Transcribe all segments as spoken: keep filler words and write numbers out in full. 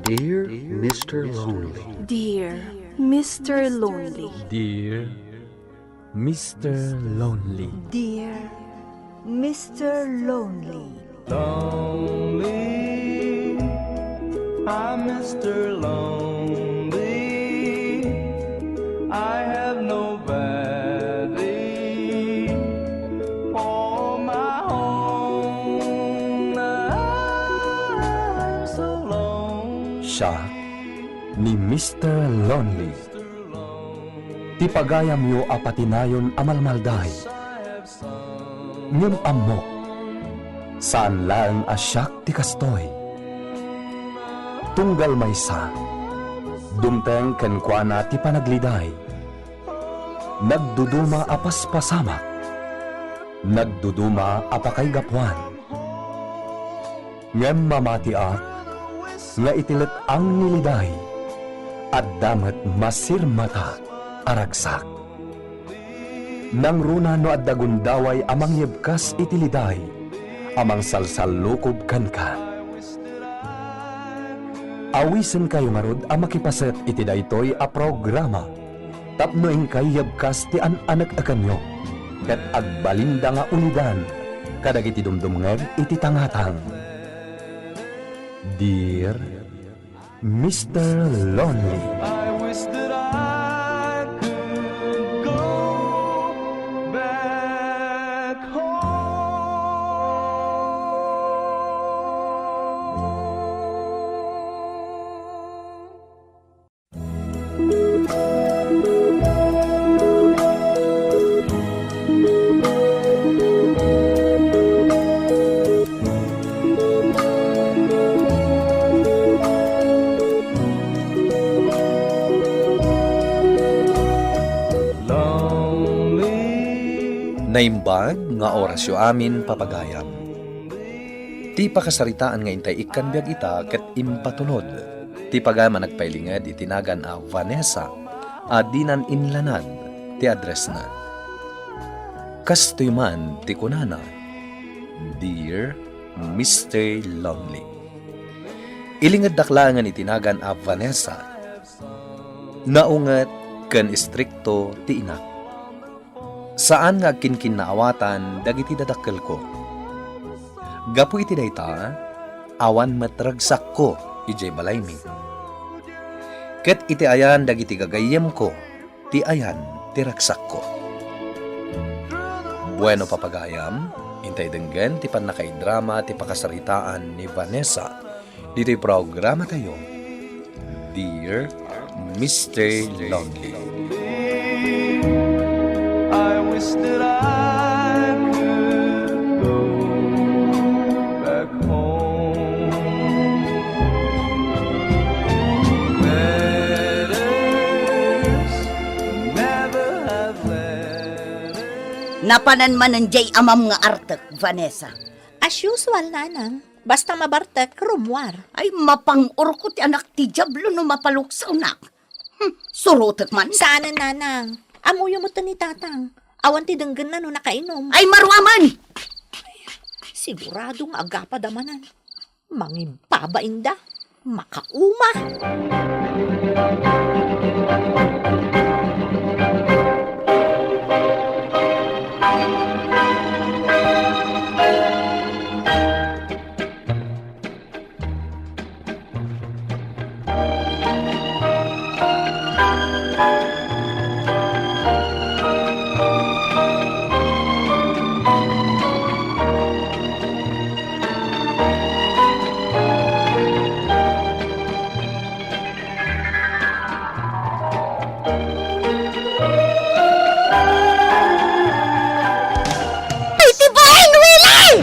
Dear Mister Lonely. Dear Mister Lonely. Dear Mister Lonely. Dear Mister Lonely. Lonely, I'm Mister Lonely. I have nobody for my own. I'm so lonely. Siak ni Mister Lonely. Ti pagayamyo a patinayon a malmalday. Ngem ammok, saan laeng a siak ti kastoy. Tunggal maysa, dumteng kenkuana ti panagliday. Nagduduma a paspasamak, nagduduma a pakaigapuan. Ngem mamatiak nga iti let-ang ni liday, adda met masirmata a ragsak. Nangruna no adda gundaway a mangyebkas iti liday a mangsalsallukob kenka. Awisenkayo ngarud a makipaset iti daytoy a programa tapno inkay yebkas ti an-anek-ekenyo ket agbalinda nga ulidan kadagiti dumdumngeg iti tangatang. Dear Mister Lonely. I wish that I could go back home. Naimbag nga orasyo amin, papagayam. Ti pakasaritaan nga intay ikkan biag ita ket impatulod ti pagayam a nagpailinged iti nagan a Vanessa a dinan inlanad ti addressna. Kastoy man ti kunana, "Dear Mister Lonely." Ilingeddak laengen iti nagan a Vanessa. Naunget ken istrikto ti inak. Saan nga agkinkinnaawatan dagiti dadakkelko. Gapu iti dayta, awan met ragsakko idiay balaymi. Ket iti ayan dagiti gagayyemko ti ayan ti ragsakko. Bueno, papagayam, intay denggen ti pannakaidrama ti pakasaritaan ni Vanessa ditoy programatayo, Dear Mister Lonely. I wish that I could go back home. Letters never have letters. Napanan manen jay amam nga artek, Vanessa. As usual, Nanang. Basta mabartek, rummuar. Ay, mapang-urko ti anak ti Diablo no mapaluksawnak. Hmm, surotek man. Saanen, Nanang. Ammoyo metten ni Tatang. Awan ti denggenna no nakainom. Ay, maruaman! Sigurado nga agapa da manen. Mangibabain da. Makauma. Ay, ti baeng Willie!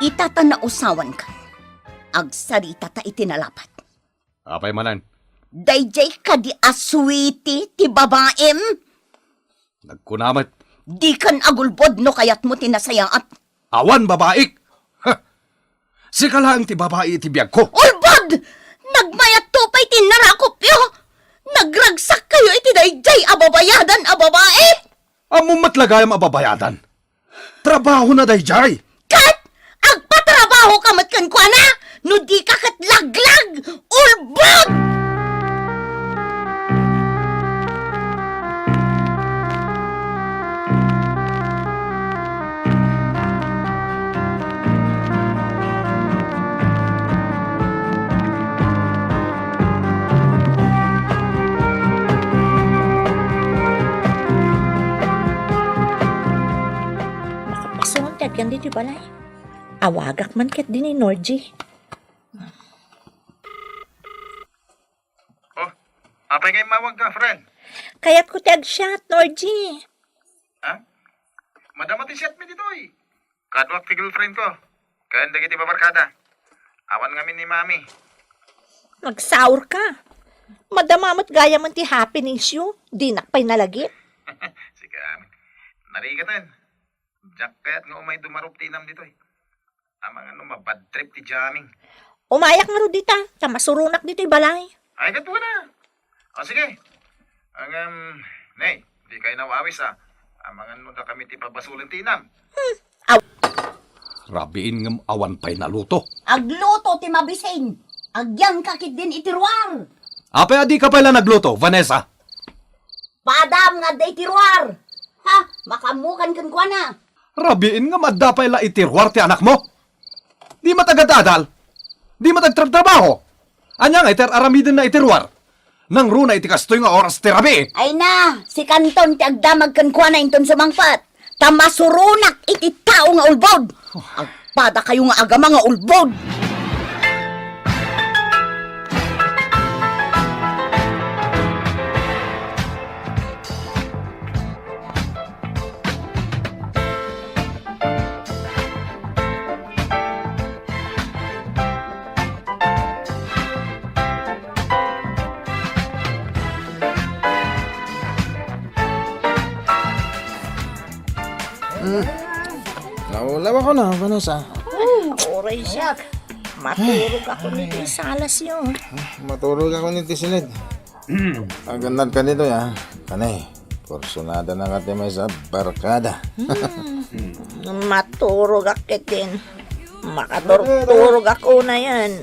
Ita ta nausawanka. Agsarita ta iti nalapat. Apay manen? Daydiay kadi a sweetie ti babaem? Nagkuna met, "Dikan agulbod no kayatmo ti nasayaat." Awan babaik! Ha! Sika laeng ti babai iti biagko. Ulbod! Nagmayatto pay ti narakopyo! Nagragsakkayo iti daydiay a babayadan a babai! Ammom met la gayam a babayadan. Trabahona daydiay. Ket agpatrabahoka met kenkuana no dika ket laglag, ulbod! Makapasuan ti agyan ditoy balay. Awagak man ketdi ni Norgie. Oh, apay nga immawag ka, friend? Kayatko ti agsiat, Norgie. Ha? Madama ti siat mi ditoy. Kaduak ti girlfriend ko. Ken dagiti babarkada. Awan ngamin ni Mami. Nagsaurka. Madama met gayamen ti happeningsyo. Dinak pay nalagip. Sika amin. Narigaten. Diak kayat nga umay dumarup ti inam ditoy. Amangan no mabad trip ti jamming. Umayak ngarud dita, ta masuronak ditoy balay. Ay, ket buana. O, sige. Ngem, ne, di kayo nawawis, a. Amangan no dakami ti pabasolen ti inam. Hmm. Aw. Rabiin ngem awan pay naluto. Agluto ti mabisin. Agyanka ketdin iti ruar. Apay a dika pay la nagluto, Vanessa? Padam nga adda iti ruar. Ha? Makaammokan kenkuana. Rabiin ngem adda pay la iti ruar ti anakmo? Di met agadadal? Di met agtrabtrabaho? Ania ngay ti ar-aramidenna iti ruar? Nangruna iti kastoy nga oras ti rabii. Ay na, sikanton ti agdamag kenkuana inton sumangpet. Ta masuronak iti tao nga ulbod. Agpadakayo nga agama nga ulbod. Hmm. Naulaw ako na, Vanessa. Oray siak. Maturog ako niti salasyo. Maturog ako niti silid. Agannad ka ditoy, a. Kanay, kursunada na ka ti maysa a barkada. Hmm. Maturogak ketdin. Makaturturogak unayen.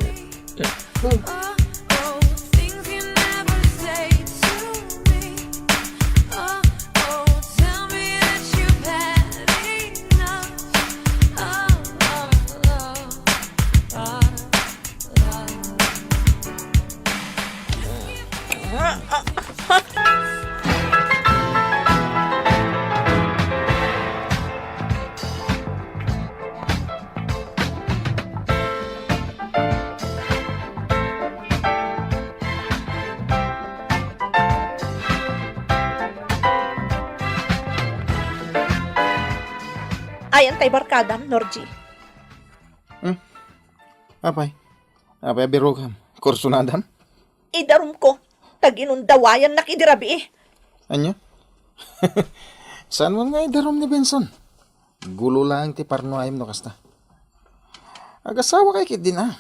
Ayan tay barkadam, Norgie. Hmm? Apay? Apay a birokam? Kursunadam? Idarumko, ta ginundawayannak idi rabii. Ania? Saan man nga idarum ni Benson? Gulo laeng ti parnuayem no kasta. Agasawa kay ketdin a.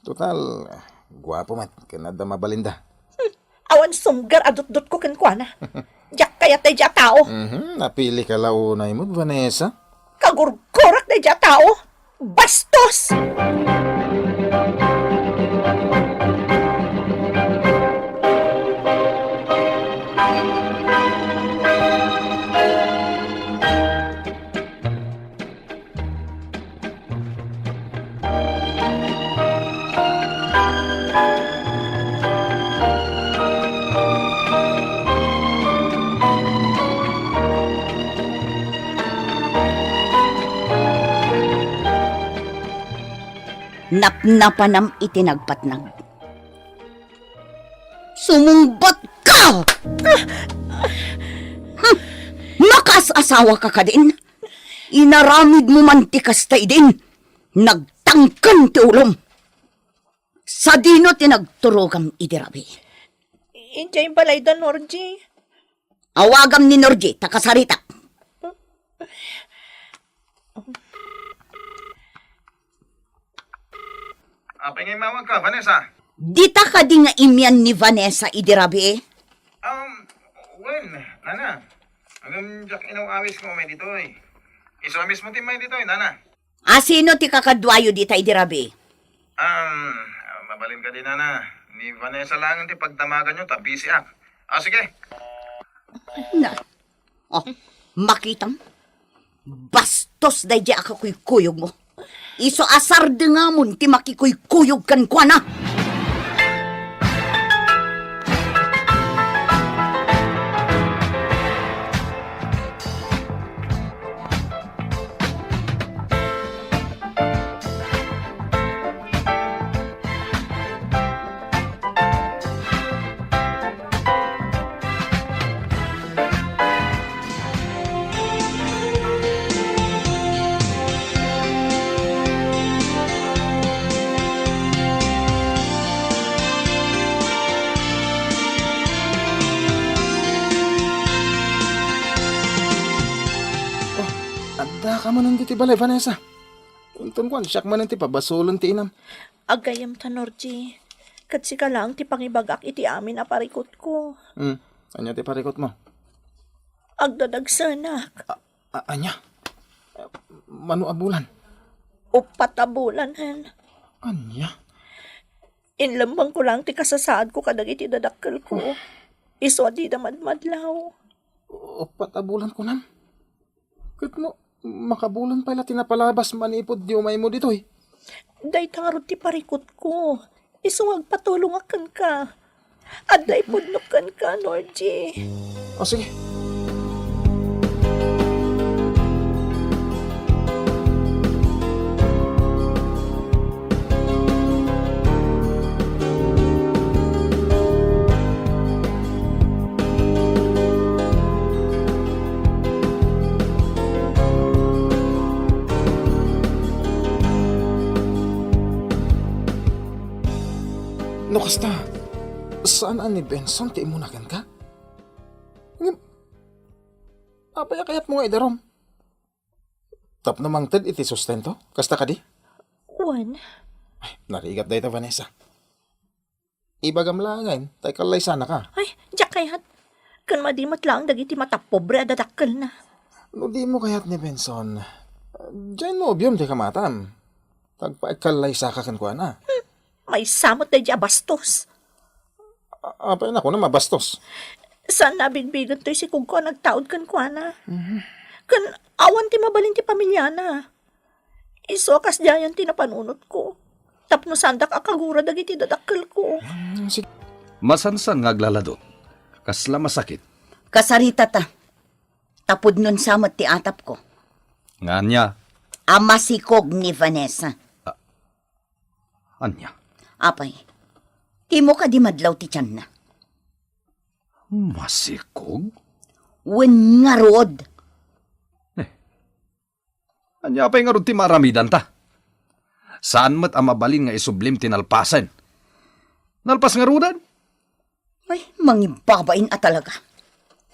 Total, guapo met, ken adda mabalinda. Hmm, awan sumgar a dutdotko kenkuana. Diak kayat daydi a tao. Mhm, napili ka la unay met, Vanessa. Kagurgurak daydi a tao. Bastos! Napnapanam iti nagpatnag. Sumungbatka! Hmm. Makaas-asawa ka kadin? Inaramidmo man ti kasta idin, nagtangken ti ulom. Sadino ti nagturogam idi rabii? Idiay balayda, Norgie. Awagam ni Norgie, ta kasaritak. Apay nga immawagka, Vanessa? Dita kadi nga imian ni Vanessa idi rabii? Um, wen, nana. Ngem diak inaw-awis nga umay ditoy. Isu a mismo ti immay ditoy, nana. A, sino ti kakaduayo dita idi rabii? Um, mabalin kadi, nana. Ni Vanessa laengen ti pagdamaganyo ta busy ak. Ah, sige. Na, oh, makitam? Bastos daydi a kakuykuyogmo. Isu a sardengamon ti makikuykuyog kenkuana. Oh, addaka manen ditoy balay, Vanessa. Inton kuan, siak manen ti pabasolen ti inam. Aggayem ta, Norgie. Ket sika laeng ti pangibagak iti amin a parikutko. Hmm. Ania ti parikutmo? Agdadagsenak. A-, a-, ania? Mano a bulan? Uppat a bulan, hen. Ania? Inlemmengko laeng ti kasasaadko kadagiti dadakkelko. Oh. Isu a dida madmadlaw. Uppat a bulan kunam? Ket no, makabulan pay la ti napalabas manipud idi umaymo ditoy. Dayta ngarud ti parikutko. Isu nga agpatulongak kenka. Adda ipudnok kenka, Norgie. O, sige. No kasta, saan a ni Benson ti immuna kenka? Ngem, apay a kayatmo nga idarum? Tapno mangted iti sustento? Kasta kadi? Wen. Ay, narigat dayta, Vanessa. Ibagam laengen, ta ikallaysanaka. Ay, diak kayat. Ken madi met laeng dagiti matapobre a dadakkelna. No dimo kayat ni Benson, diay nobiom ti kamatam. Tagpaikkallaysaka kenkuana. Hmm, maysa met daydi a bastos. A-, apay a kunam a bastos? Saan a bigbigento ti sikogko a nagtaud kenkuana. Mhm. Ken awan ti mabalin ti pamiliana. Isu a kasdiayan ti napanunotko. Tapno saandak a kagura dagiti dadakkelko. Mm, sige. Masansan nga aglaladot. Kasla masakit. Kasaritata. Ta pudno sa met ti atapko. Nga ania? A masikog ni Vanessa. A-, ania? Apay, dimo kadi madlaw ti tianna? Masikog? Wen ngarud. Eh, ania pay ngarud ti maaramidanta? Saan met a mabalin nga isublim ti nalpasen. Nalpas ngaruden? Ay, mangibabain a talaga.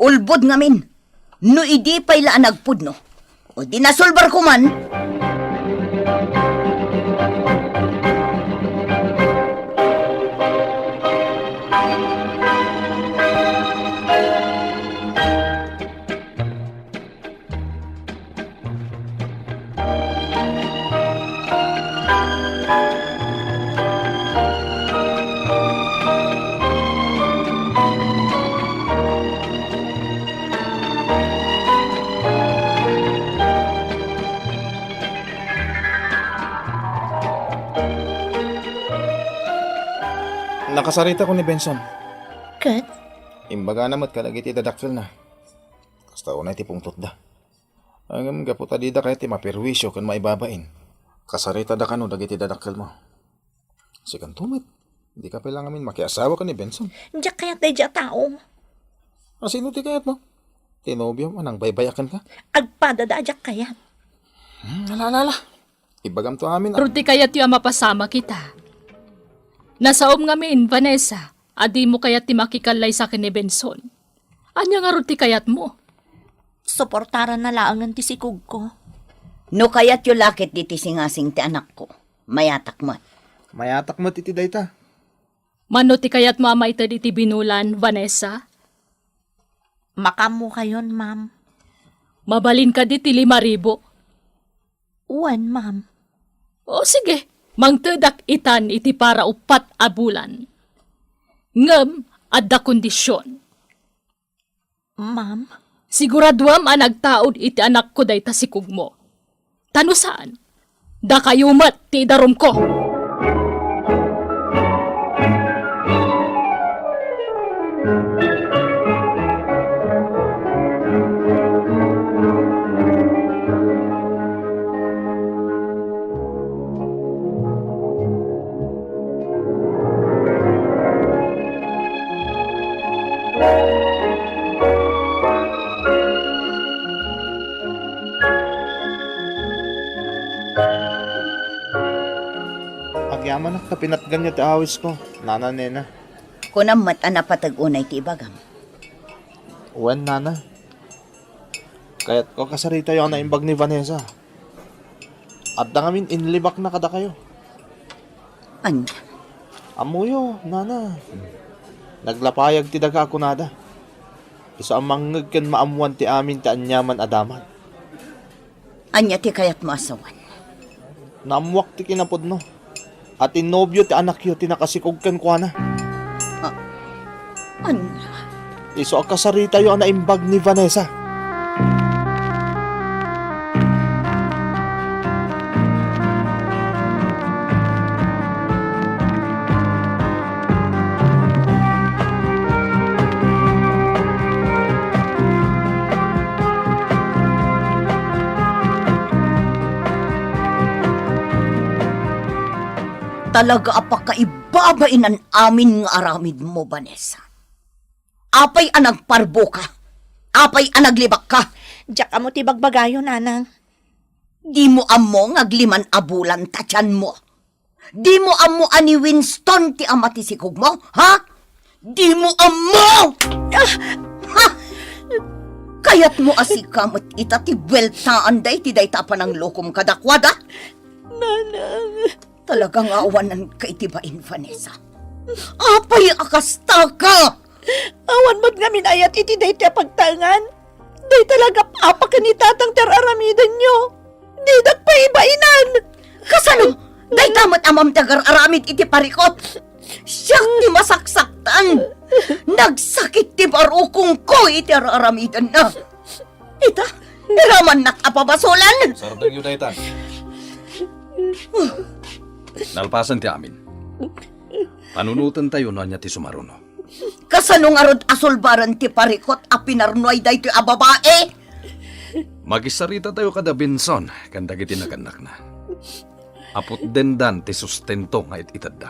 Ulbod ngamin. No idi pay la a nagpudno, o di nasulbarko man. Nakasaritak ni Benson. Ket? Imbagana met kadagiti dadakkelna. Kasta unay ti pungtotda. Ngem gapu ta dida kayat ti maperwisyo ken maibabain, kasaritada kano dagiti dadakkelmo. Sikanto met, dika pay la ngamin makiasawa ken ni Benson. Diak kayat daydi a tao. A, sino ti kayatmo? Ti nobiom a nangbaybay-ak kenka? Agpadada a diak kayat. Hmm, ala, ala, ala. Ibagamto amin a. Ruy ti kayatyo a mapasamak ita. Nasaom ngamin, Vanessa, a dimo kayat ti makikallaysa ken ni Benson. Ania ngarud ti kayatmo? Suportaranna laengen ti sikogko. No kayatyo la ketdi ti singasing ti anakko, mayatak met. Mayatak met iti dayta. Mano ti kayatmo a maited iti binulan, Vanessa? Makaammokayon, ma'am. Mabalin kadi ti lima ribu? Wen, ma'am. O, sige, mangtedak itan iti para uppat a bulan. Ngem adda kondision. Ma'am? Siguraduam a nagtaud iti anakko dayta sikogmo. Ta no saan, dakayo met ti idarumko. Agyamanak ta pinatganyo ti awisko, Nana Nena. Kunam met a napateg unay ti ibagam. Wen, Nana. Kayatko a kasaritayo a naimbag ni Vanessa. Adda ngamin inlibakna kadakayo. Ania? Ammoyo, Nana. Naglapayag ti daga a kunada. Isu a mangngeg ken maammoan ti amin ti aniaman a damag. Ania ti kayatmo a sawen? Naammoak ti kinapudno. A ti nobio ti anakyo ti nakasikog kenkuana. Ah, ania? Isu a kasaritayo a naimbag ni Vanessa. Talaga a pakaibabainan amin nga aramidmo, Vanessa. Apay a nagparboka? Apay a naglibakka? Diak ammo ti bagbagayo, nanang. Dimo ammo nga agliman a bulan ta tianmo? Dimo ammo a ni Winston ti ama ti sikogmo, ha? Dimo ammo! Ah! Ha? Kayatmo a sika met ita ti bueltaanda iti dayta a pananglokom kadakuada? Nanang. Talaga nga awananka iti bain, Vanessa. Apay a kastaka? Awan met ngamin ayat iti daytoy a pagtaengan. Dayta la gap-apa ken ni tatang ti ar-aramidenyo. Didak pay ibainan. Kasano? Dayta met amam ti agar-aramid iti parikot. Siak ti masaksaktan. Nagsakit ti barukongko iti ar-aramidenna. Ita, iramannak a pabasolan. Sardengyo dayta. Nalpasen ti amin. Panunotentayo no ania ti sumaruno. Kasano ngarud a sulbaren ti parikot a pinarnuay daytoy a babai? Makisarita tayo kada Benson ken dagiti nagannakna. Aputdendan ti sustento nga it-itedda.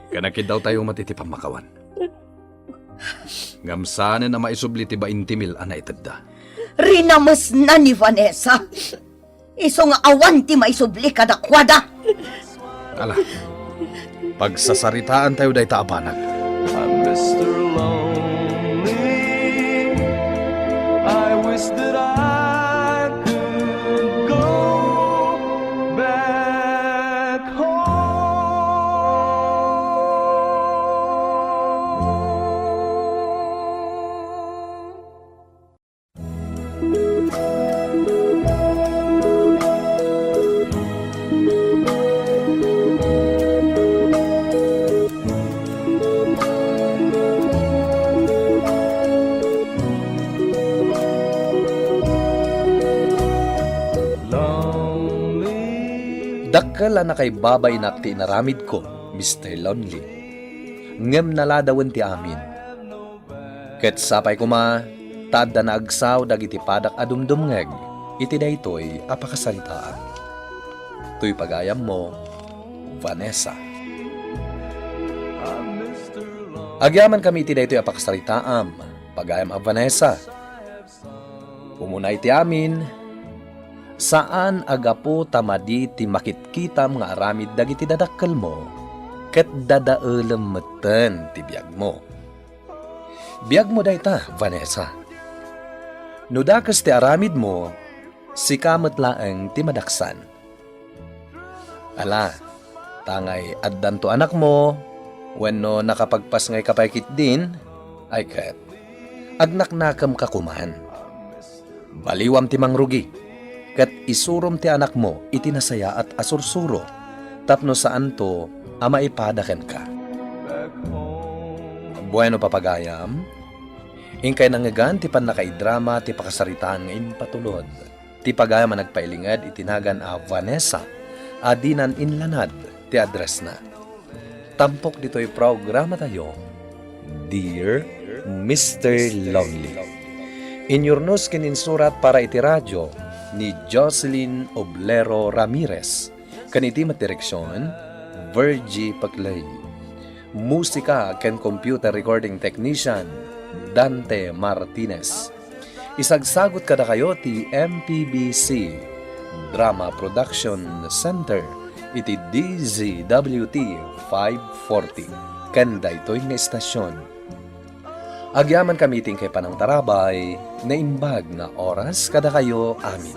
Ken akiddaw tayo met iti pammakawan. Ngem saanen a maisubli ti bainte mil a naitedda. Rinamesna ni Vanessa. Isu nga awan ti maisubli kadakuada. Ala, pagsasaritaan tayo dayta a banag. I'm Mister Lonely. I wish that I could go back home. Dakkel a nakaibabainak ti inaramidko, Mister Lonely. Ngem naladawen ti amin. Ket sapay koma ta adda naagsaw dagiti padak a dumdumngeg iti daytoy a pakasaritaan. Toy pagayammo, Vanessa. Agyamankami iti daytoy a pakasaritaam, pagayam a Vanessa. Umuna iti amin, saan a gapu ta madi ti makitkitam nga aramid dagiti dadakkelmo, ket dadaelem metten ti biagmo. Biagmo dayta, Vanessa. No dakes ti aramidmo, sika met laeng ti madaksan. Ala, ta ngay addanto anakmo, wenno nakapagpasngayka pay ketdin, ay ket, agnaknakemka koman. Baliwam ti mangrugi, ket isurom ti anakmo iti nasayaat a sursuro, tapno saanto a maipada kenka. Bueno, papagayam, inkay nangngegan ti pannakaidrama ti pakasaritaan nga impatulod ti pagayam a nagpailinged iti nagan a Vanessa a dinan inlanad ti addressna. Tampok ditoy programatayo, Dear Mister Lonely. Inyurnos ken insurat para iti radyo ni Jocelyn Oblero Ramirez, ken iti met direksion, Virgie Paclay. Musika ken computer recording technician, Dante Martinez. Isagsagut kadakayo ti M P B C Drama Production Center iti D Z W T five forty ken daytoy nga estasion. Agyamankami ti inkay panangtarabay, naimbag nga oras kadakayo amin.